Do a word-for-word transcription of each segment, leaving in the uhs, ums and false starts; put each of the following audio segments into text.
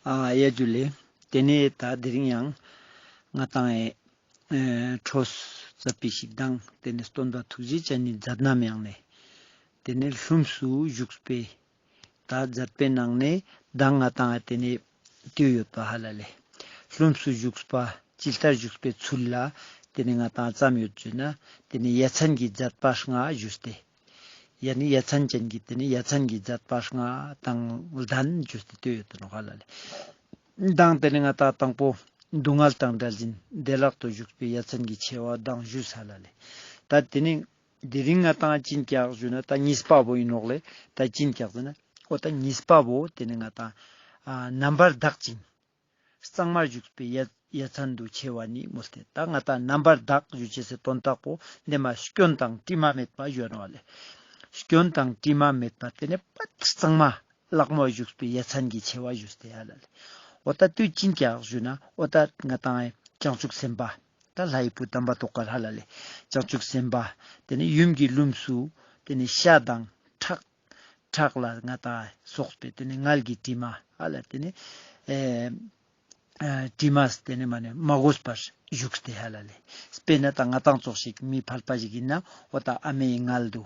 ཨ་ཡ་ཇུ་ལེ། ཏེ་ནེ་ད་དེ་རིང་ཡང་ང་ཏང་ཨེ་ཨེ་ཕྲོས་ཙ་པིག་ཞིག་དང་ཏེ་ནེ་སྟོན་པ་ཐུགས་རྗེ་ཅན་ནི་མཛད་རྣམ་ཡང་ནེ་ཏེ་ནེ་ལྷུམས་སུ་བཞུགས་པའི་ད་མཛད་པའི་ནང་ནེ་མདང་ང་ཏང་ཏེ་ནེ་ལྟོས་ཡོད་པ་ཧ་ལ་ལེ། ལྷུམས་སུ་བཞུགས་པ་ཇི་ལྟར་བཞུགས་པའི་ཚུལ་ལ་ཏེ་ནེ་ང་ཏང་ཙམ་ཡོད་ཅེ་ན་ཏེ་ནེ་ཡ་མཚན་གྱི་མཛད་པ་ལྔ་ཞུས་ཏེ། ཡ་ནི་ཡ་མཚན་ཅན་གྱི་ཏེ་ནེ་ཡ་མཚན་གྱི་མཛད་པ་ལྔ་དང་ལྡན་ཞུས་ཏེ་ལྟོས་ཡོད་དེ་ནོག་ཧ་ལ་ལེ། མདང་ཏེ་ནེ་ང་ཏང་དང་པོ་སྡུག་བསྔལ་དང་བྲལ་ཞིང་བདེ་བླག་ཏུ་བཞུགས་པའི་ཡ་མཚན་གྱི་ཆེ་བ་དང་ཞུས་ཧ་ལ་ལེ། ད་ཏེ་ནེ་དེ་རིང་ང་ཏང་ཅི་ཨིན་ཀྱག་ཞུ་ན་ད་གཉིས་པ་བོ་ཨིན་ནོག་ལེ། ད་ཅི་ཨིན་ཀྱག་ཟེར་ན་འོ་ད་གཉིས་པ་བོ་ཏེ་ནེ་ང་ཏང་ཨ་རྣམ་པར་དག་ཅིང་གཙང་མར་བཞུགས་པའི་ཡ་ཡ་མཚན་དུ་ཆེ་བ་ནི་མོལ་ཏེ། ད་ང་ཏང་རྣམ་པར་དག་ཞུ་ཅེས་སི་དོན་དག་པོ་འདི་མ་སྐྱོན་དང་དྲི་མ་མེད་པ་ཞུ་ནོག་ལེ། སྐྱོན་དང་དྲི་མ་མེད་པ་ཏེ་ནེ་པད་གཙང་མ་ལྷག་མོ་བཞུགས་པའི་ཡ་མཚན་གྱི་ཆེ་བ་ཞུས་ཏེ་ཧ་ལ་ལེ། འོ་ད་དུས་ཅི་ཨིན་ཀྱག་ཞུ་ན་འོ་ད་ང་ཏང་བྱང་ཆུབ་སེམས་དཔའ་ད་ལྷའི་བུ་དམ་པ་ཏོག་དཀར་ཧ་ལ་ལེ། བྱང་ཆུབ་སེམས་དཔའ་ཏེ་ནེ་ཡུམ་གྱི་ལྷུམས་སུ་ཏེ་ནེ་ཤ་དང་ཁྲག་ཁྲག་ལ་ང་ཏང་སོགས་པའི་ཏེ་ནེ་མངལ་གྱི་དྲི་མ་ཧ་ལ་ཏེ་ནེ་ཨེ་ཨ་དྲི་མ་ཏེ་ནེ་མ་ནེ་མ་གོས་པར་བཞུགས་ཏེ་ཧ་ལ་ལེ། དཔེར་ན་ད་ང་ཏང་ཙོགས་ཤིག་མི་ཕལ་པ་ཞིག་ཨིན་ན་འོ་ད་ཨ་མའི་མངལ་དུ་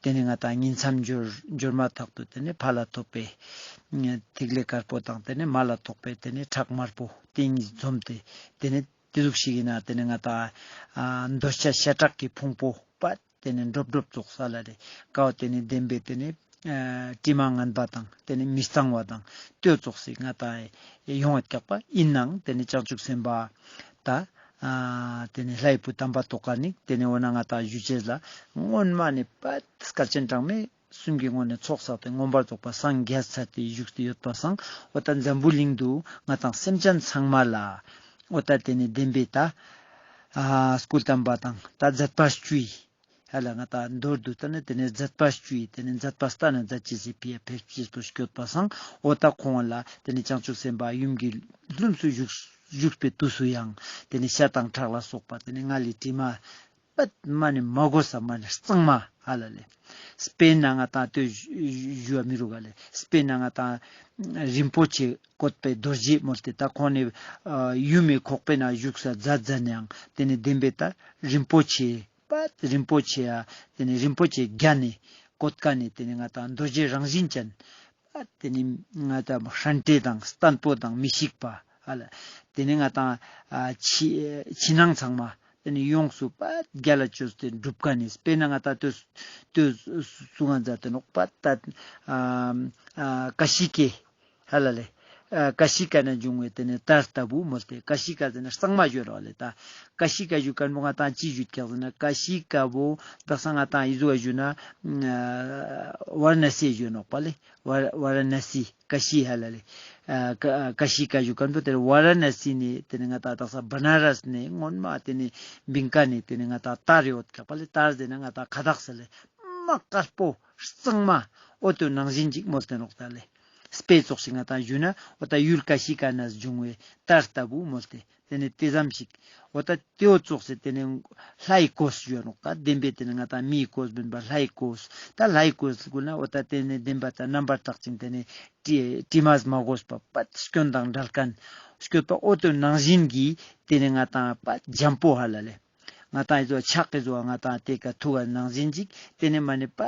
ཏེ་ནེ་ང་ཏང་ཉིང་མཚམས་སྦྱོར་སྦྱོར་མ་ཐག་ཏུ་ཏེ་ནེ་ཕ་ལ་ཐོབ་པའི་ཐིག་ལེ་དཀར་པོ་དང་ཏེ་ནེ་མ་ལ་ཐོབ་པའི་ཏེ་ནེ་ཁྲག་དམར་པོ་ཏེ་གཉིས་འཛོམས་ཏེ་ཏེ་ནེ་ཏེ་ཟུག་ཤིག་ཨིན་ན་ཏེ་ནེ་ང་ཏང་ཨ་འདོད་ཆགས་ཤ་ཁྲག་གི་ཕུང་པོ་པད་ཏེ་ནེ་འདྲོབ་འདྲོབ་ཙོགས་ས་ལ་རེ་ཀའོ་ཏེ་ནེ་བདེན་པའི་ཏེ་ནེ་ཨ་དྲི་མ་ངན་པ་དང་ཏེ་ནེ་མི་གཙང་བ་དང་ལྟོས་ཙོགས་སི་ང་ཏང་ཡོང་བ་ཀྱག་པ་ཨིན་ནའང་ཏེ་ནེ་བྱང་ཆུབ་སེམས་དཔའ་ད་ཨ་ཏེ་ནེ་ལྷའི་བུ་དམ་པ་ཏོག་དཀར་ནི་ཏེ་ནེ་འོ་ན་ང་ཏང་ཞུ་ཅེས་ལ་སྔོན་མ་ནེ་པད་སྐལ་ཆེན་གྲངས་མེད་གསུམ་གྱི་སྔོན་ནེ་ཚོགས་བསགས་ཏེ་མངོན་པར་རྫོགས་པ་སངས་རྒྱས་ཚར་ཏེ་བཞུགས་ཏེ་ཡོད་པ་སང་འོ་ད་འཛམ་བུ་གླིང་དུ་ང་ཏང་སེམས་ཅན་ཚང་མ་ལ་འོ་ད་ཏེ་ནེ་བདེན་པའི་ད་ཨ་སྐུ་བལྟམས་པ་དང་ད་མཛད་པ་བཅུའི་ཧ་ལ་ང་ཏང་མདོར་བསྡུ་ད་ནི་ཏེ་ནེ་མཛད་པ་བཅུའི་ཏེ་ནེ་མཛད་པ་ལྟ་ན་མཛད་ཅེས་སི་ཕི་ཡ་ཕེབས་ཅེས་པོ་སྐྱོད་པ་སང་འོ་ད་ཁོང་ལ་ཏེ་ནེ་བྱང་ཆུབ་སེམས་དཔའ་ཡུམ་གྱི་ལྷུམས་སུ་བཞུགས་བཞུགས་པའི་དུས་སུ་ཡང་ཏེ་ནེ་ཤ་དང་ཁྲག་ལ་སོགས་པ་ཏེ་ནེ་མངལ་ལི་དྲི་མ་པད་མ་ནེ་མ་གོས་ས་མ་ནེ་གཙང་མ་ཧ་ལ་ལེ། དཔེར་ན་ང་ཏང་ལྟོས་ཞུ་བ་མི་རུག་ག་ལེ། དཔེར་ན་ང་ཏང་རིན་པོ་ཆེ་བཀོད་པའི་རྡོ་རྗེ་མོལ་ཏེ་ད་ཁོང་ནི་ཨ་ཡུམ་མི་ཁོག་པའི་ནང་བཞུགས་ས་མཛད་མཛད་ནའང་ཏེ་ནེ་བདེན་པའི་ད་རིན་པོ་ཆེ་པད་རིན་པོ་ཆེ་ཡ་ཏེ་ནེ་རིན་པོ་ཆེ་བརྒྱ་ནེ་བཀོད་ཀ་ནེ་ཏེ་ནེ་ང་ཏང་རྡོ་རྗེ་རང་བཞིན་ཅན་པད་ཏེ་ནེ་ང་ཏང་ཧྲན་ཏེ་དང་བརྟན་པོ་དང་མི་ཤིགས་པ་ཧ་ལ་ཏེ་ནེ་ང་ཏང་ཨ་ཕྱི་ཕྱི་ནང་ཚང་མ་ཏེ་ནེ་ཡོངས་སུ་པད་རྒྱལ་ལ་བཅོས་ཏེ་གྲུབ་ཀ་ནེ་དཔེར་ན་ང་ཏང་ལྟོས་ལྟོས་གསུང་ང་མཛད་དེ་ནོག་པད་ད་ཨ་ཨ་ཀ་ཤི་ཀའི་ཧ་ལ་ལེ། ཨ་ཀ་ཤི་ཀ་ན་བྱུང་བའི་ཏེ་ནེ་དར་ལྟ་བུ་མོལ་ཏེ་ཀ་ཤི་ཀ་ཟེར་ན་གཙང་མ་ཞུ་རོགས་ལེ། ད་ཀ་ཤི་ཀ་ཞུ་ཁན་པོ་ང་ཏང་ཅི་ཞུ་ཀྱག་ཟེར་ན་ཀ་ཤི་ཀ་བོ་དག་ས་ང་ཏང་ཨི་ཟུག་ཞུ་ན་ཨ་ཝ་ར་ན་སི་ཞུ་ནོག་པ་ལེ། ཝ་ར་ཝ་ར་ན་སི་ཀ་ཤི་ཧ་ལ་ལེ། ཨ་ཀ་ཀ་ཤི་ཀ་ཞུ་ཁན་པོ་ཏེ་ཝ་ར་ན་སི་ནེ་ཏེ་ནེ་ང་ཏང་དག་ས་བ་ན་རས་ནེ་སྔོན་མ་ཏེ་ནེ་བིང་ཀ་ནེ་ཏེ་ནེ་ང་ཏང་དར་ཡོད་ཀྱག་པ་ལེ། དར་ཟེར་ན་ང་ཏང་ཁ་དག་ས་ལེ་མ་དཀར་པོ་གཙང་མ་འོ་ཏེ་ནང་བཞིན་ཅིག་མོལ་ཏེ་ནོག་ད་ལེ། དཔེ་ཙོགས་ཤིག་ང་ཏང་ཞུ་ན་འོ་ད་ཡུལ་ཀ་ཤི་ཀ་ན་བྱུང་བའི་དར་ལྟ་བུ་མོལ་ཏེ་ཏེ་ནེ་ཏེ་ཙམ་ཞིག་འོ་ད་ཏེའོ་ཙོགས་སེ་ཏེ་ནེ་ལྷའི་གོས་ཞུ་ནོག་ད་བདེན་པའི་ཏེ་ནེ་ང་ཏང་མིའི་གོས་མིན་པ་ལྷའི་གོས། ད་ལྷའི་གོས་ཀུན་ན་འོ་ད་ཏེ་ནེ་བདེན་པ་ད་རྣམ་པར་དག་ཅིང་ཏེ་ནེ་དྲི་དྲི་མ་མ་གོས་པ་པད་སྐྱོན་དང་བྲལ་ཁན་སྐྱོད་པ་འོ་ཏེ་ནང་བཞིན་གྱི་ཏེ་ནེ་ང་ཏང་པད་འཇམ་པོ་ཧ་ལ་ལེ། ང་ཏང་ཨི་ཟོ་ཆག་གི་ཟོ་ང་ཏང་ཏེ་ཀ་ཐུག་ག་ནང་བཞིན་ཅིག་ཏེ་ནེ་མ་ནེ་པ་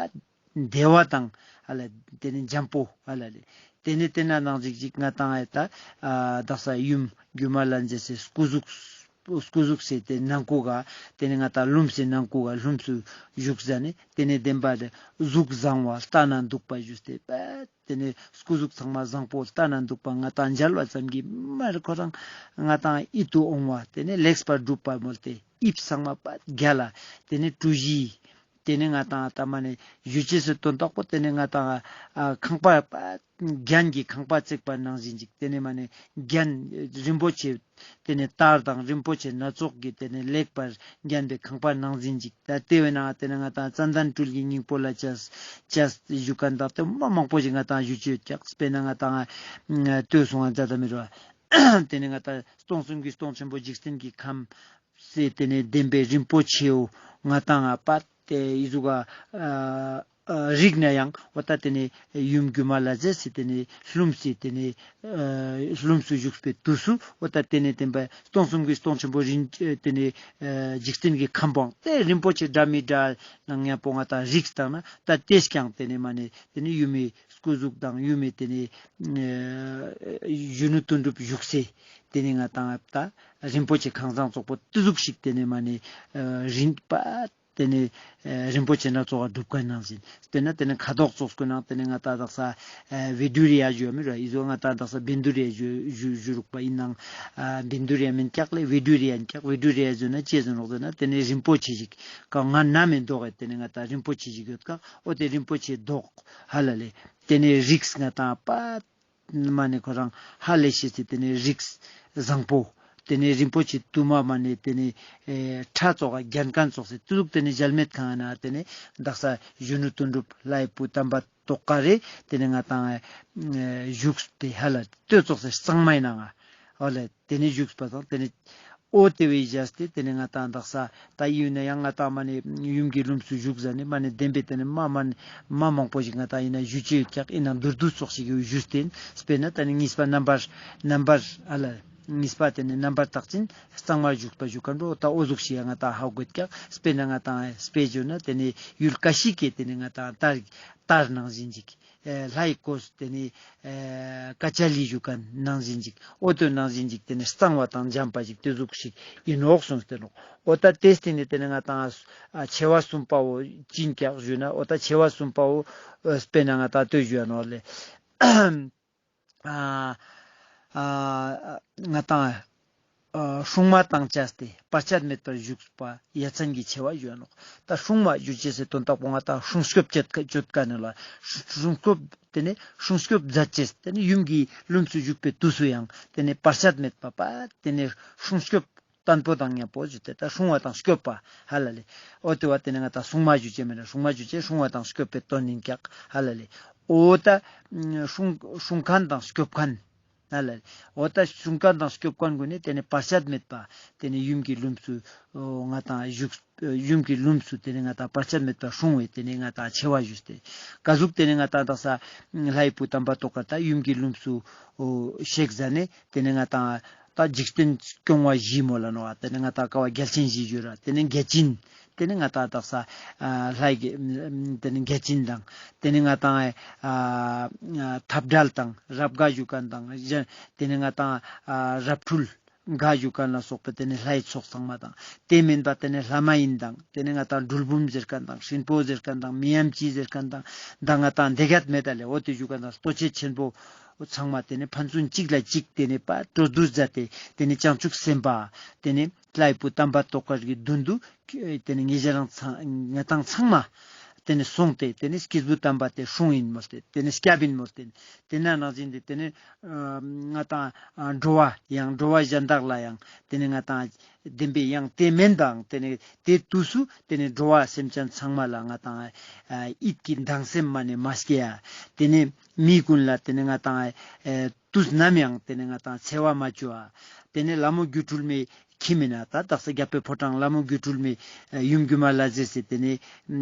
བདེ་བ་དང་ཧ་ལ་ཏེ་ནེ་འཇམ་པོ་ཧ་ལ་ལེ། ཏེ་ནེ་ཏེ་ན་ནང་ཅིག་ཅིག་ང་ཏང་ཨེ་ད་ཨ་དག་ས་ཡུམ་སྒྱུ་མ་ལྷ་མཛེས་སི་སྐུ་གཟུགས་སྐུ་གཟུགས་སི་ཏེ་ནང་ཁུག་ག་ཏེ་ནེ་ང་ཏང་ལྷུམས་སི་ནང་ཁུག་ག་ལྷུམས་སུ་བཞུགས་ཟ་ནེ་ཏེ་ནེ་བདེན་པ་ལེ་གཟུགས་བཟང་བ་ལྟ་ན་སྡུག་པ་ཞུས་ཏེ་པད་ཏེ་ནེ་སྐུ་གཟུགས་ཚང་མ་བཟང་པོ་ལྟ་ན་སྡུག་པ་ང་ཏང་མཇལ་བ་ཙམ་གྱིས་མར་ཁོ་རང་ང་ཏང་ཡིད་དུ་འོང་བ་ཏེ་ནེ་ལེགས་པར་གྲུབ་པ་མོལ་ཏེ་དབྱིབས་ཚང་མ་པད་རྒྱལ་ལ་ཏེ་ནེ་གྲུ་བཞི་ཏེ་ནེ་ང་ཏང་ཨ་ཏ་མ་ནེ་ཞུ་ཅེས་སི་དོན་དག་པོ་ཏེ་ནེ་ང་ཏང་ཨ་ཁང་པ་པད་རྒྱན་གྱི་ཁང་པ་བརྩེགས་པ་ནང་བཞིན་ཅིག་ཏེ་ནེ་མ་ནེ་རྒྱན་རིན་པོ་ཆེ་ཏེ་ནེ་དར་དང་རིན་པོ་ཆེ་སྣ་ཚོགས་ཀྱི་ཏེ་ནེ་ལེགས་པར་བརྒྱན་པའི་ཁང་པ་ནང་བཞིན་ཅིག་ད་ཏེ་བས་ན་ཏེ་ནེ་ང་ཏང་ཙན་དན་སྤྲུལ་གྱི་སྙིང་པོ་ལ་བཅས་བཅས་ཞུ་ཁན་དག་ཏེ་མ་མང་པོ་ཞིག་ང་ཏང་ཞུ་ཅེས་ཡོད་ཀྱག་དཔེར་ན་ང་ཏང་ལྟོས་སོང་ང་མཛད་ད་མི་རུ་ཏེ་ནེ་ང་ཏང་སྟོང་གསུམ་གྱི་སྟོང་ཆེན་པོ་འཇིག་རྟེན་གྱི་ཁམས་སེ་ཏེ་ནེ་བདེན་པའི་རིན་པོ་ཆེའོ་ང་ཏང་ང་པད་ཏེ་ཨི་ཟུག་ག་ཨ་ རིགས་ན་ཡང་འོ་ད་དེ་ནེ་ཡུམ་སྒྱུ་མ་ལྷ་མཛེས་སི་དེ་ནེ་ལྷུམས་སི་དེ་ནེ་ལྷུམས་སུ་བཞུགས་པའི་དུས་སུ་འོ་ད་དེ་ནེ་བསྟན་པ་སྟོང་གསུམ་གྱི་སྟོང་ཆེན་པོ་རིན་དེ་ནེ་འཇིག་རྟེན་གྱི་ཁམས་པོ་དེ་རིན་པོ་ཆེ་འདྲ་མི་འདྲ་ནང་མཉམ་པོ་ང་ད་རིགས་བཏང་ན་ད་དེས་ཀྱང་དེ་ནེ་མ་ནེ་དེ་ནེ་ཡུམ་མི་སྐུ་གཟུགས་དང་ཡུམ་མི་དེ་ནེ་གཞོན་ནུ་དོན་གྲུབ་བཞུགས་སའི་དེ་ནེ་ང་ད་ད་རིན་པོ་ཆེ་ཁང་བཟང་ཙོགས་པོ་དེ་ཟུག་ཞིག་དེ་ནེ་མ་ནེ་རིན་པ་དེ་ནེ་རིན་པོ་ཆེ་སྣ་ཚོགས་སྒྲུབ་ཁན་ནང་བཞིན་དཔེར་ན་དེ་ནེ་ཁ་དོག་ཙོགས་ཀུན་ནང་དེ་ནེ་ང་ད་དག་ས་བཻ་ཌཱུརྱ་ཞུ་མི་ར་ཨི་ཟོ་ང་ད་དག་ས་བཻ་ཌཱུརྱ་ཞུ་ཞུ་རུག་པ་ཡིན་ནང་བཻ་ཌཱུརྱ་མིན་ཀྱག་ལེ་བཻ་ཌཱུརྱ་ཡིན་ཀྱག་བཻ་ཌཱུརྱ་ཞུ་ན་ཅི་ཟེར་ནོག་ཟེར་ན་དེ་ནེ་རིན་པོ་ཆེ་ཞིག་ག་ང་ན་མེ་མདོག་གི་དེ་ནེ་ང་ད་རིན་པོ་ཆེ་ཞིག་ཡོད་ཀྱག་འོ་དེ་རིན་པོ་ཆེ་མདོག་ཧ་ལ་ལེ་དེ་ནེ་རིགས་ང་ད་པ་མ་ནེ་ཁོ་རང་ཧ་ལས་ཤེས་སི་དེ་ནེ་རིགས་བཟང་པོ། དེ་ནེ་རིན་པོ་ཆེ་དུ་མ་མ་ནེ་དེ་ནེ་ཨེ་ཁྲ་ཙོགས་རྒྱན་མཁན་ཙོགས་སི་དུ་ལུག་དེ་ནེ་གཞལ་མེད་ཁང་ན་དེ་ནེ་དག་ས་གཞོན་ནུ་དོན་གྲུབ་ལྷའི་བུ་དམ་པ་ཏོག་དཀར་རེ་དེ་ནེ་ང་ད་ཨེ་བཞུགས་ཏེ་ཧ་ལ་ལྟོས་ཙོགས་སི་གཙང་མའི་ནང་ང་ཧ་ལ་དེ་ནེ་བཞུགས་པ་དང་དེ་ནེ། འོ་དེ་བས་བཞག་སྟེ་དེ་ནེ་ང་ཏང་དག་ས་ད་ཡིན་ན་ཡང་ང་ཏང་མ་ནེ་ཡུམ་གྱི་ལྷུམས་སུ་བཞུགས་ཟ་ནེ་མ་ནེ་བདེན་པའི་དེ་ནེ་མ་མ་མ་མང་པོ་ཞིག་ང་ཏང་ཡིན་ན་ཞུ་ཅེས་ཡོད་ཀྱག་ཡིན་ན་མདོར་བསྡུས་ཙོགས་ཤིག་ཞུས་ཏེ་དཔེར་ན་ད་ནི་གཉིས་པ་རྣམ་པར་རྣམ་པར་ཨ་ལ་གཉིས་པ་དེ་ནེ་རྣམ་པར་དག་ཅིང་གཙང་མར་བཞུགས་པ་ཞུ་ཁན་པོ་ད་འོ་ཟུག་ཤིག་ཡང་ང་ཏང་ཧ་གོ་ཡོད་ཀྱག་དཔེར་ན་ང་ཏང་དཔེ་བརྗོད་ན་དེ་ནེ་ཡུལ་ཀ་ཤི་ཀའི་དེ་ནེ་ང་ཏང་ལྟར་ལྟར་ནང་བཞིན་ཅིག་ལྷའི་གོས་དེ་ནེ་ཀ་ཅ་ལི་ཞུ་ཁན་ནང་བཞིན་ཅིག་འོ་དོ་ནང་བཞིན་ཅིག་དེ་ནེ་གཙང་བ་དང་འཇམ་པ་ཅིག་དེ་ཟུག་ཤིག་ཡིན་ནོག་གསུངས་ཏེ་ནོག་འོ་ད་དེ་སྟེང་ནེ་དེ་ནེ་ང་ཏང་ཆེ་བ་གསུམ་པ་བོ་ཅི་ཡིན་ཀྱག་ཞུ་ན་འོ་ད་ཆེ་བ་གསུམ་པ་བོ་དཔེར་ན་ང་ཏང་ལྟོས་ཞུ་ཡ་ནོག་ལེ། ང་ཏང་སྲུང་མ་དང་བཅས་ཏེ་བར་ཆད་མེད་པར་བཞུགས་པ་ཡ་མཚན་གྱི་ཆེ་བ་ཞུ་ནོག་ད་སྲུང་མ་ཞུ་ཅེས་སི་དོན་དག་པོ་ང་ཏང་སྲུང་སྐྱོབ་བྱེད་ཀ་ནི་ལ་སྲུང་སྐྱོབ་དེ་ནེ་སྲུང་སྐྱོབ་མཛད་ཅེས་དེ་ནེ་ཡུམ་གྱི་ལྷུམས་སུ་བཞུགས་པའི་དུས་སུ་ཡང་དེ་ནེ་བར་ཆད་མེད་པ་པ་དེ་ནེ་སྲུང་སྐྱོབ་བརྟན་པོ་དང་མཉམ་པོ་ཞུ་སྟེ་ད་སྲུང་བ་དང་སྐྱོབ་པ་ཧ་ལ་ལེ། འོ་དེ་བ་དེ་ནེ་ང་ཏང་སྲུང་མ་ཞུ་ཅེས་མེད་ན་སྲུང་མ་ཞུ་ཅེས་སྲུང་བ་དང་སྐྱོབ་པའི་དོན་ཡིན་ཀྱག་ཧ་ལ་ལེ། འོ་ད་སྲུང་སྲུང་ཁན་དང་སྐྱོབ་ཁན་ཧ་ལ་ལེ། འོ་ད་སྲུང་ཁན་དང་སྐྱོབ་ཁན་གུན་ནི་དེ་ནེ་བར་ཆད་མེད་པ་དེ་ནེ་ཡུམ་གྱི་ལྷུམས་སུ་ང་ཏང་བཞུགས་ཡུམ་གྱི་ལྷུམས་སུ་དེ་ནེ་ང་ཏང་བར་ཆད་མེད་པ་སྲུང་བའི་དེ་ནེ་ང་ཏང་ཆེ་བ་ཞུས་ཏེ་ག་ཟུག་དེ་ནེ་ང་ཏང་དག་ས་ལྷའི་བུ་དམ་པ་ཏོག་དཀར་ད་ཡུམ་གྱི་ལྷུམས་སུ་གཤེགས་ཟ་ནེ་དེ་ནེ་ང་ཏང་ད་འཇིག་རྟེན་སྐྱོང་བ་བཞི་མོལ་ལ་ནོག་དེ་ནེ་ང་ཏང་ཀ་བ་རྒྱལ་ཆེན་བཞི་ཞུ་ར་དེ་ནེ་བརྒྱ་བྱིན་དེ་ནེ་ང་ཏང་དག་ས་ལྷའི་དེ་ནེ་བརྒྱ་བྱིན་དང་དེ་ནེ་ང་ཏང་འཐབ་བྲལ་དང་རབ་དགའ་ཞུ་ཁན་དང་དེ་ནེ་ང་ཏང་རབ་འཁྲུལ་དགའ་ཞུ་ཁན་ལ་སོགས་པ་དེ་ནེ་ལྷའི་ཚོགས་ཚང་མ་དང་དེ་མིན་པ་དེ་ནེ་ལྷ་མ་ཡིན་དང་དེ་ནེ་ང་ཏང་གྲུལ་བུམ་ཟེར་ཁན་དང་སྲིན་པོ་ཟེར་ཁན་དང་མི་ཡམས་ཅི་ཟེར་ཁན་དང་ད་ང་ཏང་དེ་ག་མེད་ད་ལེ། འོ་དེ་ཞུ་ཁན་དང་ལྟོ་འཕྱེ་ཆེན་པོ་ཚང་མ་དེ་ནེ་ཕན་ཚུན་གཅིག་ལ་གཅིག་དེ་ནེ་པ་སྤྲོ་བསྡུ་མཛད་དེ་དེ་ནེ་བྱང་ཆུབ་སེམས་དཔའ་དེ་ནེ་ལྷའི་བུ་དམ་པ་ཏོག་དཀར་གྱི་མདུན་དུ་དེ་ནེ་ང་ཏང་ཚང་མ་དེ་ནེ་སོང་སྟེ་དེ་ནེ་སྐྱེས་བུ་དམ་པ་དེ་སྲུང་ཡིན་མོལ་ཏེ་དེ་ནེ་སྐྱབས་ཡིན་མོལ་ཏེ་དེ་ན་ནང་བཞིན་དེ་དེ་ནེ་ང་ཏང་འགྲོ་བ་ཡང་འགྲོ་བ་གཞན་དག་ལ་ཡང་དེ་ནེ་ང་ཏང་བདེན་པའི་ཡང་དེ་མིན་དང་དེ་ནེ་དེ་དུས་སུ་དེ་ནེ་འགྲོ་བ་སེམས་ཅན་ཚང་མ་ལ་ང་ཏང་ཡིད་ཀྱི་འདང་སེམས་མ་ནེ་མ་སྐྱེ་ཡ། དེ་ནེ་མི་གུན་ལ་དེ་ནེ་ང་ཏང་དུས་ནམ་ཡང་དེ་ནེ་ང་ཏང་འཚེ་བ་མ་བཅོ་བ། དེ་ནེ་ལྷ་མོ་སྒྱུ་འཕྲུལ་མའི་ཁྱིམ་ཡིན་ན་ད་དག་ས་རྒྱལ་པོའི་ཕོ་བྲང་ལྷ་མོ་སྒྱུ་འཕྲུལ་མའི་ཡུམ་སྒྱུ་མ་ལྷ་མཛེས་སི་དེ་ནེ་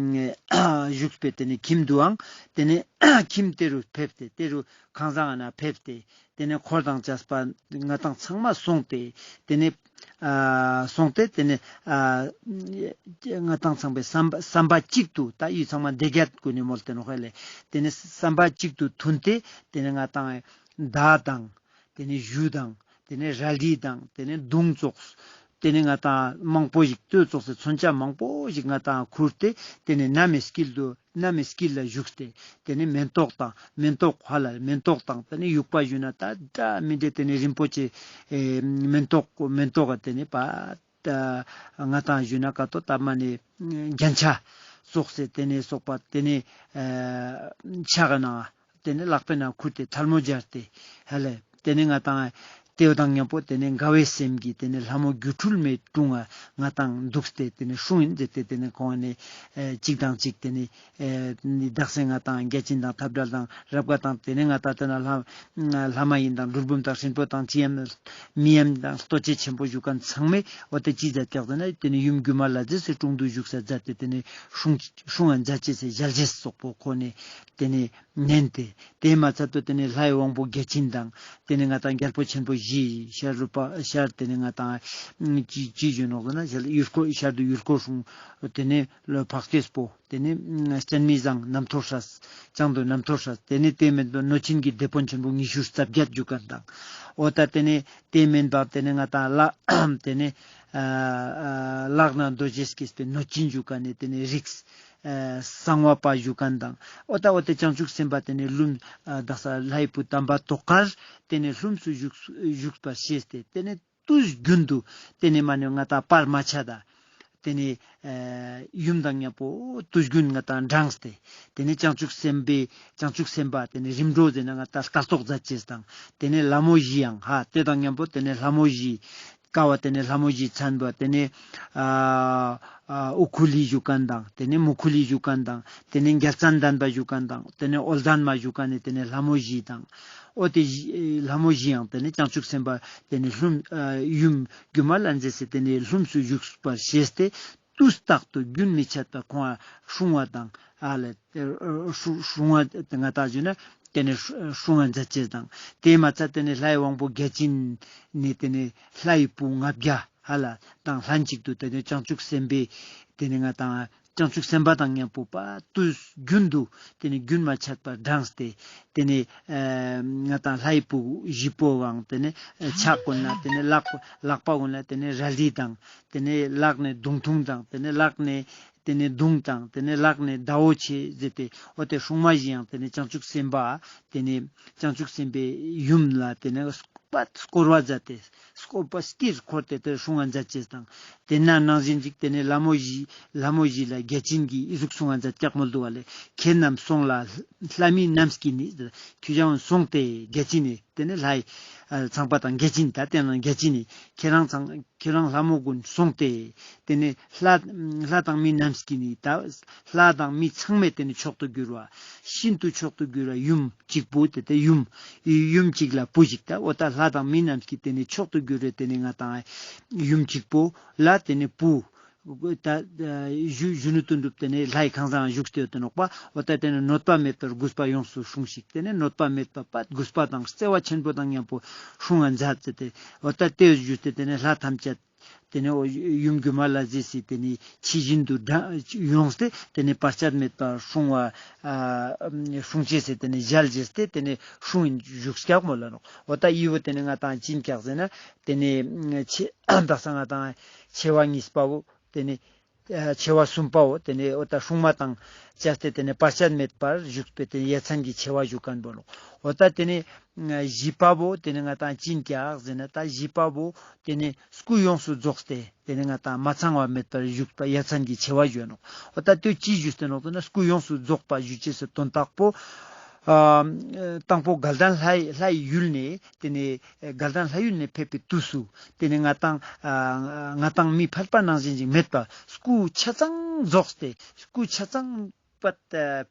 བཞུགས་པའི་དེ་ནེ་ཁྱིམ་དུའང་དེ་ནེ་ཁྱིམ་དེ་རུ་ཕེབས་ཏེ་དེ་རུ་ཁང་བཟང་ན་ཕེབས་ཏེ་དེ་ནེ་འཁོར་དང་བཅས་པ་ང་ཏང་ཚང་མ་སོང་སྟེ་དེ་ནེ་ཨ་སོང་སྟེ་དེ་ནེ་ཨ་ང་ཏང་ཚང་མའི་བསམ་པ་བསམ་པ་གཅིག་ཏུ་ད་ཡུལ་ཚང་མ་སྡེ་བརྒྱད་གུན་ནི་མོལ་ཏེ་ནོག་ཧ་ལེ། དེ་ནེ་བསམ་པ་གཅིག་ཏུ་མཐུན་ཏེ་དེ་ནེ་ང་ཏང་མདའ་དང་དེ་ནེ་གཞུ་དང་དེ་ནེ་རལ་གྲི་དང་དེ་ནེ་མདུང་ཙོགས་དེ་ནེ་ང་ཏང་མང་པོ་ཞིག་ལྟོས་ཙོགས་སི་མཚོན་ཆ་མང་པོ་ཞིག་ང་ཏང་ཁུར་ཏེ་དེ་ནེ་གནམ་མེ་དཀྱིལ་དུ་གནམ་མེ་དཀྱིལ་ལ་བཞུགས་ཏེ་དེ་ནེ་མེན་ཏོག་དང་མེན་ཏོག་ཧ་ལ་མེན་ཏོག་དང་དེ་ནེ་དབྱུག་པ་ཞུ་ན་ད་འདྲ་མི་འདྲ་དེ་ནེ་རིན་པོ་ཆེ་ཨེ་མེན་ཏོག་མེན་ཏོག་ག་དེ་ནེ་པ་ད་ང་ཏང་ཞུ་ན་ཀ་ཏོ་ད་མ་ནེ་རྒྱན་ཆ་ཙོགས་སེ་དེ་ནེ་སོགས་པ་དེ་ནེ་ཨེ་ཕྱག་ན་དེ་ནེ་ལག་པའི་ནང་ཁུར་ཏེ་ཐལ་མོ་སྦྱར་ཏེ་ཧ་ལེ། དེ་ནེ་ང་ཏང་ ཏེ་བོ་དང་ཉམ་པོ་ཏེ་ནེ་དགའ་བའི་སེམས་ཀྱིས་ཏེ་ནེ་ལྷ་མོ་སྒྱུ་འཕྲུལ་མའི་དྲུང་ང་ང་དང་འདུག་སྟེ་ཏེ་ནེ་སྲུང་ཡིན་ཟེར་ཏེ་ཏེ་ནེ་ཁོང་ནི་ཨེ་གཅིག་དང་གཅིག་ཏེ་ནེ་ཨེ་དག་ས་ང་དང་བརྒྱ་བྱིན་དང་ཐབས་དྲལ་དང་རབ་དགའ་དང་ཏེ་ནེ་ང་དང་ཏེ་ན་ལྷ་ལྷ་མ་ཡིན་དང་འབྲུལ་བུམ་དང་སྲིན་པོ་དང་ཅི་ཡམ་མི་ཡམ་དང་ལྟོ་འཕྱེ་ཆེན་པོ་ཞུ་མཁན་ཚང་མས་འོ་ཏེ་ཅི་མཛད་ཀྱག་ཟེར་ན་ཏེ་ནེ་ཡུམ་སྒྱུ་མ་ལྷ་མཛེས་སི་དྲུང་དུ་བཞུགས་ས་མཛད་དེ་ཏེ་ནེ་སྲུང་སྲུང་བ་མཛད་ཅེས་སི་ཞལ་བཞེས་སོགས་པོ་ཁོ་ནེ་ཏེ་ནེ་ནན་ཏེ། ཏེ་མ་ཚད་དུ་ཏེ་ནེ་ལྷའི་དབང་པོ་བརྒྱ་བྱིན་དང་ཏེ་ནེ་ང་དང་རྒྱལ་པོ་ཆེན་པོ་བཞི་ཤར་རུ་པ་ཤར་ཏེ་ནེ་ང་དང་ཅི་ཅི་ཞུ་ནོག་ཟེར་ན་ཤར་ཡུལ་འཁོར་ཤར་དུ་ཡུལ་འཁོར་སྲུང་ཏེ་ནེ་ལོ་འཕགས་སྐྱེས་པོ་ཏེ་ནེ་སྤྱན་མི་བཟང་རྣམ་ཐོས་སྲས་བྱང་དུ་རྣམ་ཐོས་སྲས་ཏེ་ནེ་ཏེ་མེན་པ་གནོད་སྦྱིན་གྱི་སྡེ་དཔོན་ཆེན་པོ་ཉི་ཤུ་རྩ་བརྒྱད་ཞུ་མཁན་དང་འོ་ད་ཏེ་ནེ་ཏེ་མེན་པ་ཏེ་ནེ་ང་དང་ལ་ཏེ་ནེ་ཨ་ལག་ན་རྡོ་རྗེ་སྐྱེས་པའི་གནོད་སྦྱིན་ཞུ་མཁན་ནི་ཏེ་ནེ་རིགས་ཨ་གསང་བ་པ་ཞུ་མཁན་དང་འོ་ད་འོ་ཏེ་བྱང་ཆུབ་སེམས་དཔའ་ཏེ་ནེ་ལྷུམས་ཨ་དག་ས་ལྷའི་བུ་དམ་པ་ཏོག་དཀར་ཏེ་ནེ་ལྷུམས་སུ་བཞུགས་བཞུགས་པར་ཤེས་ཏེ་ཏེ་ནེ་དུས་རྒྱུན་དུ་ཏེ་ནེ་མ་ནེ་ང་དང་བར་མ་ཆད་ད་ཏེ་ནེ་ཨ་ཡུམ་དང་ཉམ་པོ་དུས་རྒྱུན་ང་དང་འབྲངས་ཏེ་ཏེ་ནེ་བྱང་ཆུབ་སེམས་དཔའི་བྱང་ཆུབ་སེམས་དཔའ་ཏེ་ནེ་རིམ་གྲོ་ཟེར་ན་ང་དང་ལྟ་རྟོག་མཛད་ཅེས་དང་ཏེ་ནེ་ལྷ་མོ་བཞི་ཡང་ཧ་ཏེ་དང་ཉམ་པོ་ཏེ་ནེ་ལྷ་མོ་བཞི་ཀ་བ་ཏེ་ནེ་ལྷ་མོ་བཞི་མཚན་པ་ཏེ་ནེ་ཨ་ཨ་ཨུ་ཁུ་ལི་ཞུ་མཁན་དང་ཏེ་ནེ་མུ་ཁུ་ལི་ཞུ་མཁན་དང་ཏེ་ནེ་རྒྱལ་མཚན་ལྡན་པ་ཞུ་མཁན་དང་ཏེ་ནེ་འོལ་ལྡན་མ་ཞུ་མཁན་ནི་ཏེ་ནེ་ལྷ་མོ་བཞི་དང་འོ་ཏེ་བཞི་ལྷ་མོ་བཞི་ཡང་ཏེ་ནེ་བྱང་ཆུབ་སེམས་དཔའ་ཏེ་ནེ་ལྷུམས་ཨ་ཡུམ་སྒྱུ་མ་ལྷ་མཛེས་སི་ཏེ་ནེ་ལྷུམས་སུ་བཞུགས་པར་ཤེས་ཏེ་དུས་རྟག་ཏུ་རྒྱུན་མི་འཆད་པར་ཁོང་ང་སྲུང་བ་དང་ཨ་ལ་སྲུང་བ་ང་དང་ཞུ་ན་ཏེ་ནེ་སྲུང་བ་མཛད་ཅེས་དང་ཏེ་མ་ཚད་ཏེ་ནེ་ལྷའི་དབང་པོ་བརྒྱ་བྱིན་ནི་ཏེ་ནེ་ལྷའི་བུ་ལྔ་བརྒྱ་ཧ་ལ་དང་ལྷན་ཅིག་ཏུ་ཏེ་ནེ་བྱང་ཆུབ་སེམས་དཔའི་ཏེ་ནེ་ང་དང་བྱང་ཆུབ་སེམས་དཔའ་དང་ཉམ་པོ་པ་དུས་རྒྱུན་དུ་ཏེ་ནེ་རྒྱུན་མ་ཆད་པར་འབྲངས་ཏེ་ཏེ་ནེ་ཨ་ང་དང་ལྷའི་བུ་བཞི་པོའང་ཏེ་ནེ་ཕྱག་ཀུན་ལ་ཏེ་ནེ་ལག་ལག་པ་ཀུན་ལ་ཏེ་ནེ་རལ་གྲི་དང་ཏེ་ནེ་ལག་ནེ་མདུང་ཐུང་དང་ཏེ་ནེ་ལག་ནེ་ཏེ་ནེ་མདུང་དང་ཏེ་ནེ་ལག་ནེ་ཟླ་བོ་ཆེ་ཟེར་ཏེ་འོ་ཏེ་སྲུང་མ་བཞི་ཡང་ཏེ་ནེ་བྱང་ཆུབ་སེམས་དཔའ་ཏེ་ནེ་བྱང་ཆུབ་སེམས་དཔའི་ཡུམ་ལ་ཏེ་ནེ་པད་སྐོར་བ་མཛད་དེ་སྐོར་པ་སྐྱིལ་འཁོར་ཏེ་ཏེ་སྲུང་བ་མཛད་ཅེས་དང་ཏེ་ན་ནང་བཞིན་ཅིག་ཏེ་ནེ་ལྷ་མོ་བཞི་ལྷ་མོ་བཞི་ལ་བརྒྱ་བྱིན་གྱིས་འི་ཟུག་སྲུང་བ་མཛད་ཀྱག་མོལ་འདུག་བ་ལེ། ཁྱེད་རྣམས་སོང་ལ་ལྷ་མིན་རྣམས་ཀྱིས་ནི། ཁྱོད་ཅག་སོང་སྟེ་བརྒྱ་བྱིན་ནི་ཏེ་ནེ་ལྷའི་ཨ་ཚངས་པ་དང་བརྒྱ་བྱིན་ད་ཏེ་ན་བརྒྱ་བྱིན་ནི་ཁྱེད་རང་ཚང་ཁྱེད་རང་ལྷ་མོ་ཀུན་སོང་སྟེ་ཏེ་ནེ་ལྷ་ལྷ་དང་མི་རྣམས་ཀྱིས་ནི་ད་ལྷ་དང་མི་ཚང་མས་ཏེ་ནེ་མཆོག་ཏུ་གྱུར་བ་ཤིན་ཏུ་མཆོག་ཏུ་གྱུར་བ་ཡུམ་གཅིག་པུ་ཏེ་ཏེ་ཡུམ་ཡུམ་གཅིག་ལ་བུ་གཅིག་ད་འོ་ད་ལྷ་དང་མི་རྣམས་ཀྱིས་ཏེ་ནེ་མཆོག་ཏུ་གྱུར་བའི་ཏེ་ནེ་ང་དང་ཡུམ་གཅིག་པོ་ལ་ཏེ་ནེ་བུ་ད་གཞོན་ནུ་དོན་གྲུབ་ཏེ་ནེ་ལྷའི་ཁང་བཟང་བཞུགས་ཏེ་ཡོད་དེ་ནོག་པ། འོ་ད་ཏེ་ནེ་གནོད་པ་མེད་པར་གུས་པ་ཡོངས་སུ་སྲུངས་ཤིག། ཏེ་ནེ་གནོད་པ་མེད་པ་པ་གུས་པ་དང་བརྩེ་བ་ཆེན་པོ་དང་མཉམ་པོ་སྲུང་བ་མཛད་ཟེར་ཏེ་འོ་ད་ཏེ་ཞུས་ཏེ་ཏེ་ནེ་ལྷ་ཐམས་ཅད་ཏེ་ནེ་འོ་ཡུམ་སྒྱུ་མ་ལྷ་མཛེས་སི་ཏེ་ནེ་ཕྱི་བཞིན་དུ་ཡོངས་ཏེ་ཏེ་ནེ་བར་ཆད་མེད་པར་སྲུང་བ་སྲུང་ཅེས་སི་ཏེ་ནེ་ཞལ་བཞེས་ཏེ་ཏེ་ནེ་སྲུང་བཞུགས་ཀྱག་མོལ་ལ་ནོག། འོ་ད་འི་བོ་ཏེ་ནེ་ང་དང་ཅི་ཡིན་ཀྱག་ཟེར་ན་ཏེ་ནེ་ཆེ་དག་ས་ང་དང་ཆེ་བ་གཉིས་པ་བོ་ཏེ་ནེ་ཨ་ཆེ་བ་གསུམ་པའོ། ཏེ་ནེ་འོ་ད་སྲུང་མ་དང་བཅས་ཏེ་ཏེ་ནེ་བར་ཆད་མེད་པར་བཞུགས་པའི་ཏེ་ནེ་ཡ་མཚན་གྱི་ཆེ་བ་ཞུ་མཁན་པོ་ནོག། འོ་ད་ཏེ་ནེ་ཨ་བཞི་པ་བོ་ཏེ་ནེ་ང་དང་ཅི་ཡིན་ཀྱག་ཟེར་ན་ད་བཞི་པ་བོ་ཏེ་ནེ་སྐུ་ཡོངས་སུ་རྫོགས་ཏེ་ཏེ་ནེ་ང་དང་མ་ཚང་བ་མེད་པར་བཞུགས་པ་ཡ་མཚན་གྱི་ཆེ་བ་ཞུ་ནོག། འོ་ད་ཏེ་ཅི་ཞུས་ཏེ་ནོག་ཟེར་ན་སྐུ་ཡོངས་སུ་རྫོགས་པ་ཞུ་ཅེས་སི་དོན་དག་པོ་ཨ་དང་པོ་དགའ་ལྡན་ལྷའི་ལྷའི་ཡུལ་ནེ་ཏེ་ནེ་དགའ་ལྡན་ལྷ་ཡུལ་ནེ་ཕེབས་པའི་དུས་སུ་ཏེ་ནེ་ང་དང་ཨ་ང་དང་མི་ཕལ་པ་ནང་བཞིན་ཅིག་མེད་པ་སྐུ་ཆ་ཚང་རྫོགས་ཏེ་སྐུ་ཆ་ཚང་པ་ཨ་ཨ་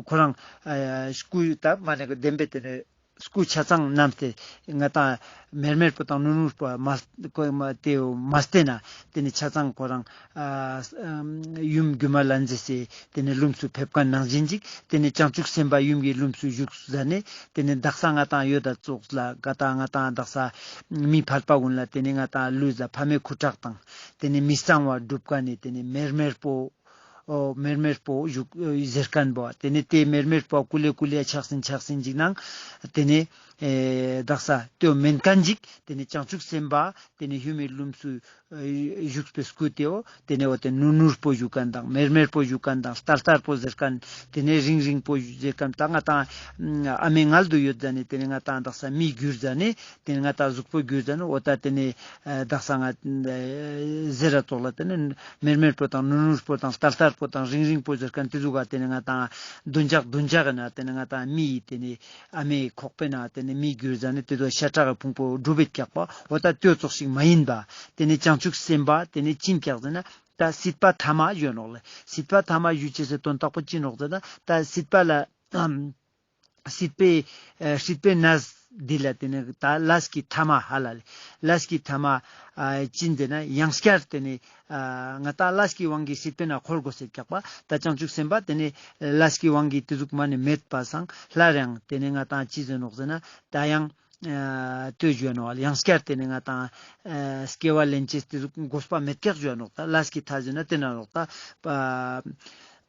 ཁོ་རང་ཨ་སྐུ་ད་མ་ནེ་བདེན་པའི་ཏེ་ནེ་སྐུ་ཆ་ཚང་བསྣམས་ཏེ་ང་དང་མེར་མེར་པོ་དང་ནུར་ནུར་པོ་མ་ཏེ་མ་བསྟེན་ན་ཏེ་ནེ་ཆ་ཚང་ཁོ་རང་ཨ་ཡུམ་སྒྱུ་མ་ལྷ་མཛེས་སི་ཏེ་ནེ་ལྷུམས་སུ་ཕེབས་མཁན་ནང་བཞིན་ཅིག་ཏེ་ནེ་བྱང་ཆུབ་སེམས་དཔའ་ཡུམ་གྱི་ལྷུམས་སུ་བཞུགས་ཟ་ནེ་ཏེ་ནེ་དག་ས་ང་དང་ཡོད་ད་ཙོགས་ལ་ག་ད་ང་དང་དག་ས་མི་ཕལ་པ་ཀུན་ལ་ཏེ་ནེ་ང་དང་ལུས་ལ་ཕ་མའི་ཁུ་ཁྲག་དང་ཏེ་ནེ་མི་གཙང་བ་སྒྲུབ་མཁན་ནི་ཏེ་ནེ་མེར་མེར་པོ་འོ་མེར་མེར་པོ་བཞུགས་ཟེར་མཁན་པོ་ཏེ་ནེ་ཏེ་མེར་མེར་པོ་ཀུ་ལེ་ཀུ་ལེ་ཆགས་སིན་ཆགས་སིན་ཅིག་ནང་ཏེ་ནེ་ཨེ་དག་ས་ཏེ་མེན་མཁན་ཅིག་ཏེ་ནེ་བྱང་ཆུབ་སེམས་དཔའ་ཏེ་ནེ་ཡུམ་གྱི་ལྷུམས་སུ་བཞུགས་པའི་སྐུ་ཏེའོ། ཏེ་ནེ་འོ་ཏེ་ནུར་ནུར་པོ་བཞུགས་མཁན་དང་མེར་མེར་པོ་བཞུགས་མཁན་དང་ལྟར་ལྟར་པོ་ཟེར་མཁན་ཏེ་ནེ་རིང་རིང་པོ་ཟེར་མཁན་ད་ང་དང་ཨ་མའི་མངལ་དུ་ཡོད་ཟ་ནེ་ཏེ་ནེ་ང་དང་དག་ས་མི་གྱུར་ཟ་ནེ་ཏེ་ནེ་ང་དང་གཟུགས་པོ་གྱུར་ཟ་ནེ་འོ་ད་ཏེ་ནེ་ཨ་དག་ས་ང་ཨ་ཟེར་ར་ཙོགས་ལ་ཏེ་ནེ་མེར་མེར་པོ་དང་ནུར་ནུར་པོ་དང་ལྟར་ལྟར་པོ་དང་རིང་རིང་པོ་ཟེར་མཁན་ཏེ་ཟུག་ག་ཏེ་ནེ་ང་དང་བདུན་ཕྲག་བདུན་ཕྲག་ན་ཏེ་ནེ་ང་དང་མི་ཡི་ཏེ་ནེ་ཨ་མའི་ཁོག་པའི་ནང་ཏེ་ ནི་མི་གྱུར་ཟ་ནེ་དེ་ཚོ་ཤ་ཁྲག་གི་ཕུང་པོ་འགྲུབ་པའི་ཀྱག་པ། འོ་ད་དེ་ཙོགས་ཤིག་མ་ཡིན་པ། དེ་ནི་བྱང་ཆུབ་སེམས་དཔའ་དེ་ནི་ཅི་ཡིན་ཀྱག་ཟེར་ན་ད་སྲིད་པ་ཐ་མ་ཞུ་ནོག་ལེ། སྲིད་པ་ཐ་མ་ཞུ་ཅེས་སི་དོན་དག་པོ་ཅི་ནོག་ཟེར་ན་ད་སྲིད་པ་ལ་ཨམ། སྲིད་པའི་ཨ་སྲིད་པའི་གནས་འདི་ལ་དེ་ནི་ད་ལས་ཀྱི་ཐ་མ་ཧ་ལ་ལེ། ལས་ཀྱི་ཐ་མ་ཨ་ཅི་ཡིན་ཟེར་ན་ཡང་བསྐྱར་དེ་ནི་ཨ་ང་ཏང་ལས་ཀྱི་དབང་གིས་སྲིད་པའི་ནང་འཁོར་དགོས་ཟེར་ཀྱག་པ། ད་བྱང་ཆུབ་སེམས་དཔའ་དེ་ནི་ལས་ཀྱི་དབང་གིས་དེ་ཟུག་མ་ནི་མེད་པ་སང་སླར་ཡང་དེ་ནི་ང་ཏང་ཅི་ཟེར་ནོག་ཟེར་ན་ད་ཡང་ཨ་ལྟོས་ཞུ་ནོག་ཡང་བསྐྱར་དེ་ནི་ང་ཏང་ཨ་སྐྱེ་བ་ལེན་ཅེས་དེ་ཟུག་དགོས་པ་མེད་ཀྱག་ཞུ་ནོག་ད་ལས་ཀྱི་མཐའ་ཟེར་ན་དེ་ན་ནོག་ད་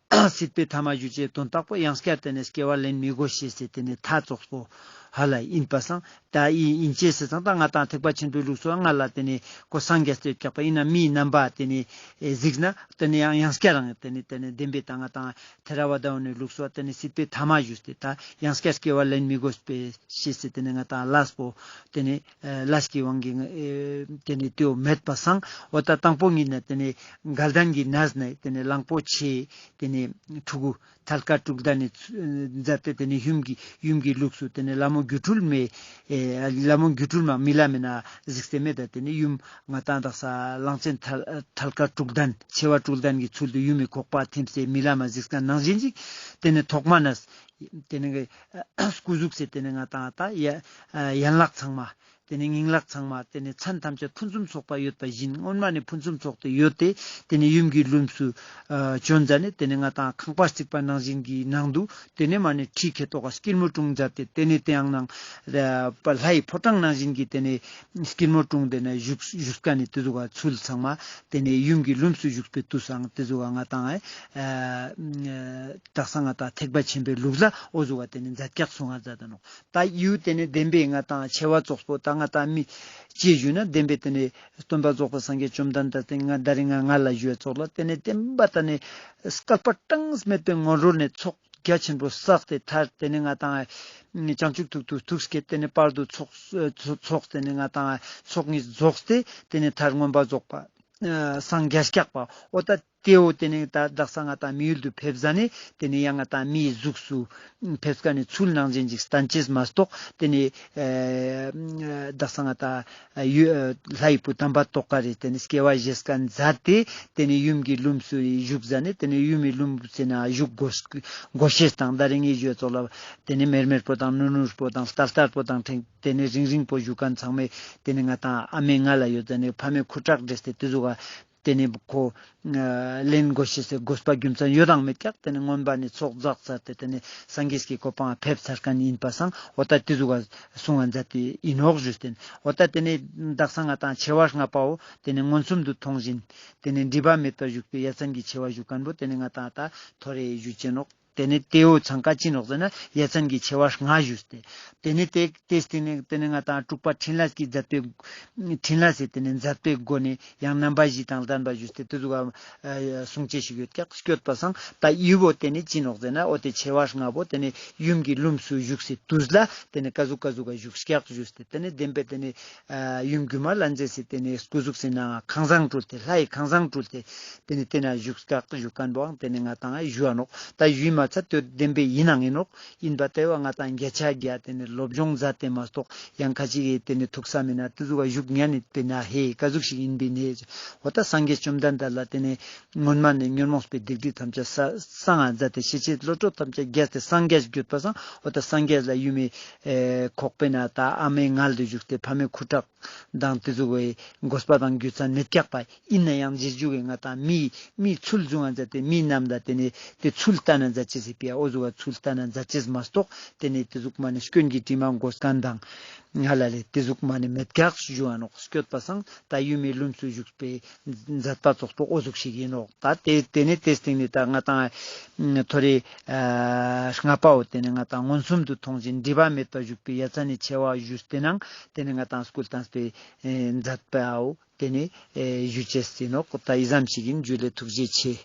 ཨ་སྲིད་པའི་ཐ་མ་ཞུ་ཅེས་དོན་དག་པོ་ཡང་བསྐྱར་དེ་ནི་སྐྱེ་བ་ལེན་མི་དགོས་ཤེས་ཟེར་དེ་ནི་མཐའ་ཙོགས་པོ་ཧ་ལ་ཡིན་པ་སང་ད་ཡིན་ཅེས་ཟེར་སང་ད་ང་ཏང་ཐེག་པ་ཆེན་པོའི་ལུགས་སུ་ང་ལ་དེ་ནི་ཁོ་སངས་རྒྱས་ཏེ་ཡོད་ཀྱག་པ་ཡིན་ན་མིའི་རྣམ་པ་དེ་ནི་གཟིགས་ན་དེ་ནི་ཡང་ཡང་བསྐྱར་རང་དེ་ནི་དེ་ནི་བདེན་པའི་ད་ང་ཏང་ཐེ་ར་ཝ་ད་འོ་ནི་ལུགས་སུ་དེ་ནི་སྲིད་པའི་ཐ་མ་ཞུས་ཏེ་ད་ཡང་བསྐྱར་སྐྱེ་བ་ལེན་མི་དགོས་པའི་ཤེས་ཟེར་དེ་ནི་ང་ཏང་ལས་པོ་དེ་ནི་ཨ་ལས་ཀྱི་དབང་གིས་ཨེ་དེ་ནི་དེའོ་མེད་པ་སང་འོ་ད་དང་པོ་ཉིད་ནས་དེ་ནི་དགའ་ལྡན་གྱི་གནས་ནས་དེ་ནི་གླང་པོ་ཆེ་དེ་ནི་ཕྲུ་གུ་ཐལ་དཀར་དྲུག་ལྡན་ནི་མཛད་དེ་དེ་ནི་ཡུམ་གྱི་ཡུམ་གྱི་ལུགས་སུ་དེ་ནི་ལྷ་མོ་སྒྱུ་འཕྲུལ་མའི་ཨེ་ལྷ་མོ་སྒྱུ་འཕྲུལ་མ་རྨི་ལམ་མི་ན་གཟིགས་ཏེ་མེད་ད་དེ་ནི་ཡུམ་ང་ཏང་དག་ས་གླང་ཆེན་ཐལ་ཐལ་དཀར་དྲུག་ལྡན་ཆེ་བ་དྲུག་ལྡན་གྱི་ཚུལ་དུ་ཡུམ་མི་ཁོག་པ་ཐིམ་སྟེ་རྨི་ལམ་མ་གཟིགས་ཀ་ནང་བཞིན་ཅིག་དེ་ནི་ཐོག་མ་ནས་དེ་ནི་སྐུ་གཟུགས་སེ་དེ་ནི་ང་ཏང་ད་ཡ་ཡན་ལག་ཚང་མ། དེ་ནི་ངིང་ལག་ཚང་མ་དེ་ནི་མཚན་ཐམས་ཅད་ཕུན་སུམ་ཚོགས་པ་ཡོད་པ་བཞིན་སྔོན་མ་ནི་ཕུན་སུམ་ཚོགས་ཏེ་ཡོད་དེ་དེ་ནི་ཡུམ་གྱི་ལྷུམས་སུ་ཨ་བྱོན་ཟ་ནེ་དེ་ནི་ང་ཏང་ཁང་པ་རྩིག་པ་ནང་བཞིན་གྱི་ནང་དུ་དེ་ནི་མ་ནི་ཁྲི་ཁེ་ཏོག་ག་སྐྱིལ་མོ་ཀྲུང་མཛད་དེ་དེ་ནི་དེ་ཡང་ནང་ལྷའི་ཕོ་བྲང་ནང་བཞིན་གྱི་དེ་ནི་སྐྱིལ་མོ་ཀྲུང་དེ་ནི་བཞུགས་བཞུགས་ཀ་ནི་དེ་ཟུག་ག་ཚུལ་ཚང་མ་དེ་ནི་ཡུམ་གྱི་ལྷུམས་སུ་བཞུགས་པའི་དུས་སང་དེ་ཟུག་ག་ང་ཏང་ཨ་དག་ས་ང་ཏང་ཐེག་པ་ཆེན་པོའི་ལུགས་ལ་འོ་ཟུག་ག་དེ་ནི་མཛད་ཀྱག་གསུང་ང་མཛད་དེ་ནོག་ད་ཡུལ་དེ་ནི་བདེན་པའི་ང་ཏང་ཆེ་བ་ཙོགས་པོ་ད་ང་ཏང་མི་ཅི་ཞུ་ན་བདེན་པའི་དེ་ནི་སྟོན་པ་རྫོགས་པ་སངས་རྒྱས་བཅོམ་ལྡན་འདས་དེ་ང་ད་རིང་ང་ང་ལ་ཞུ་བ་ཙོགས་ལ་དེ་ནི་བདེན་པ་ད་ནི་བསྐལ་པ་གྲངས་མེད་པའི་སྔོན་རོལ་ནས་ཚོགས་རྒྱ་ཆེན་པོ་བསགས་ཏེ་མཐར་དེ་ནི་ང་ཏང་བྱང་ཆུབ་ཐུགས་ཐུགས་ཐུགས་བསྐྱེད་དེ་ནི་བར་དུ་ཚོགས་ཚོགས་དེ་ནི་ང་ཏང་ཚོགས་གཉིས་རྫོགས་ཏེ་དེ་ནི་མཐར་མངོན་པ་རྫོགས་པ་སངས་རྒྱས་ཀྱག་པ་འོ་ད། དེའོ་དེ་ནི་ད་དག་ས་ང་ཏང་མི་ཡུལ་དུ་ཕེབས་ཟ་ནེ་དེ་ནི་ཡང་ང་ཏང་མིའི་གཟུགས་སུ་ཕེབས་ཀ་ནི་ཚུལ་ནང་བཞིན་ཅིག་སྟན་ཅེས་མ་གཏོགས་དེ་ནི་ཨེ་དག་ས་ང་ཏང་ཡུ་ལྷའི་བུ་དམ་པ་ཏོག་དཀར་རི་དེ་ནི་སྐྱེ་བ་བཞེས་ཀ་མཛད་དེ་དེ་ནི་ཡུམ་གྱི་ལྷུམས་སུ་བཞུགས་ཟ་ནེ་དེ་ནི་ཡུམ་གྱི་ལྷུམས་སུ་ན་བཞུགས་དགོས་དགོས་ཤེས་དང་ད་རིང་ངེ་ཞུ་ཙོགས་ལ་དེ་ནི་མེར་མེར་པོ་དང་ནུར་ནུར་པོ་དང་ལྟར་ལྟར་པོ་དང་ཕྲེང་དེ་ནི་རིང་རིང་པོ་བཞུགས་ཀ་ཚང་མས་དེ་ནི་ང་ཏང་ཨ་མའི་མངལ་ལ་ཡོད་ཟ་ནེ་ཕ་མའི་ཁུ་ཁྲག་འདྲེས་ཏེ་དེ་ཟུག་ག་དེ་ནི་ཁོ་ལེན་དགོས་ཤེས་སི་དགོས་པ་རྒྱུ་མཚན་ཡོད་དང་མེད་ཀྱག་དེ་ནི་མངོན་པ་ནི་ཚོགས་བསགས་ཚར་ཏེ་དེ་ནི་སངས་རྒྱས་ཀྱི་གོ་འཕང་ཕེབས་ཚར་ཁན་ཡིན་པ་སང་འོ་ད་དེ་ཟུག་ག་གསུང་བ་མཛད་དེ་ཡིན་ནོག་ཞུས་ཏེ་འོ་ད་དེ་ནི་དག་ས་ང་ཏང་ཆེ་བ་ལྔ་པའོ་དེ་ནི་མངོན་སུམ་དུ་མཐོང་བཞིན་དེ་ནི་སྒྲིབ་པ་མེད་པར་བཞུགས་པའི་ཡ་མཚན་གྱི་ཆེ་བ་ཞུ་ཁན་བོ་དེ་ནི་ང་ཏང་ད་ཐོ་རེ་ཞུ་ཅེས་ནོག་དེ་ནི་དེའོ་ཚང་ཀ་ཅི་ནོག་ཟེར་ན་ཡ་མཚན་གྱི་ཆེ་བ་ལྔ་ཞུས་ཏེ། དེ་ནི་དེ་དེ་སྟེང་ནས་དེ་ནི་ང་ཏང་དྲུག་པ་ཕྲིན་ལས་ཀྱི་མཛད་པའི་ཕྲིན་ལས་སི་དེ་ནི་མཛད་པའི་སྒོ་ནས་ཡང་རྣམ་པ་བཞི་དང་ལྡན་པ་ཞུས་ཏེ་དེ་ཟུག་ག་གསུང་ཅེས་ཤིག་ཡོད་ཀྱག་སྐྱོད་པ་སང་ད་ཡུལ་བོ་དེ་ནི་ཅི་ནོག་ཟེར་ན་འོ་དེ་ཆེ་བ་ལྔ་བོ་དེ་ནི་ཡུམ་གྱི་ལྷུམས་སུ་བཞུགས་སི་དུས་ལ་དེ་ནི་ཀ་ཟུག་ཀ་ཟུག་ག་བཞུགས་ཀྱག་ཞུས་ཏེ་དེ་ནི་བདེན་པའི་དེ་ནི་ཡུམ་སྒྱུ་མ་ལྷ་མཛེས་སི་དེ་ནི་སྐུ་གཟུགས་སི་ནང་ཁང་བཟང་སྤྲུལ་ཏེ་ལྷའི་ཁང་བཟང་སྤྲུལ་ཏེ། དེ་ནི་དེ་ན་བཞུགས་སྐག་བཞུགས་ཁན་བོའང་དེ་ནི་ང་ཏང་ཞུ་བ་ནོག་ད་ཞུས་མ་ཚད་དེ་བདེན་པའི་ཡིན་ནང་ཡིན་ནོག་ཡིན་པ་དེ་བ་ང་ཏང་བརྒྱ་ཆ་བརྒྱ་དེ་ནི་སློབ་སྦྱོང་མཛད་དེ་མ་གཏོགས་ཡང་ཁ་ཅིག་གི་དེ་ནི་ཐུགས་ས་མེད་ན་དེ་ཟུག་ག་བཞུགས་ཉན་ནི་དཔེར་ན་ཧེ་ཀ་ཟུག་ཞིག་ཡིན་པའི་ནི་འོ་ད་སངས་རྒྱས་བཅོམ་ལྡན་འདས་ལ་དེ་ནི་སྔོན་མ་ནས་ཉོན་མོངས་པའི་སྡིག་སྒྲིབ་ཐམས་ཅད་ས་སངས་མཛད་དེ་ཤེས་བྱའི་བློ་གྲོས་ཐམས་ཅད་རྒྱས་ཏེ་སངས་རྒྱས་བརྒྱུད་པ་སང་འོ་ད་སངས་རྒྱས་ལ་ཡུམ་མི་ཁོག་པའི་ན་ད་ཨ་མའི་མངལ་དུ་བཞུགས་ཏེ་ཕ་མའི་ཁུ་ཁྲག་དང་དེ་ཟུག་གི་དགོས་པ་དང་རྒྱུ་མཚན་མེད་ཀྱག་པ་ཡིན་ན་ཡང་རྗེས་འཇུག་གི་ང་ཏང་མི་མི་ཚུལ་བཟུང་བ་མཛད་དེ་མི་རྣམས་ལ་དེ་ནི་དེ་ཚུལ་ལྟ་ན་མཛད་ཅེས་སི་ཕི་ཡ་འོ་ཟུག་ག་ཚུལ་ལྟ་ན་མཛད་ཅེས་མ་གཏོགས་དེ་ནི་དེ་ཟུག་མ་ནི་སྐྱོན་གྱི་དྲི་མ་འགོས་ཁན་དང་ང་ལ་ལས་དེ་ཟུག་མ་ནི་མེད་ཀྱག་ཞུ་བ་ནོག་སྐྱོད་པ་སང་ད་ཡུམ་མི་ལྷུམས་སུ་བཞུགས་པའི་མཛད་པ་ཙོགས་པོ་འོ་ཟུག་ཞིག་ཡིན་ནོག་ད་དེ་དེ་ནི་དེ་སྟེང་ནི་ད་ང་ཏང་ཐོ་རེ་ལྔ་པའོ་དེ་ནི་ང་ཏང་མངོན་སུམ་དུ་མཐོང་བཞིན་སྒྲིབ་པ་མེད་པར་བཞུགས་པའི་ཡ་མཚན་ནི་ཆེ་བ་ཞུས་ཏེ་ནང་དེ་ནི་ང་ཏང་སྐུ་བལྟམས་པའི་མཛད་པའོ། དེ་ནི་ཨེ་ཞུ་ཅེས་ཡིན་ནོག་ད་འི་ཙམ་ཞིག་ཡིན། ཇུ་ལེ། ཐུགས་རྗེ་ཆེ།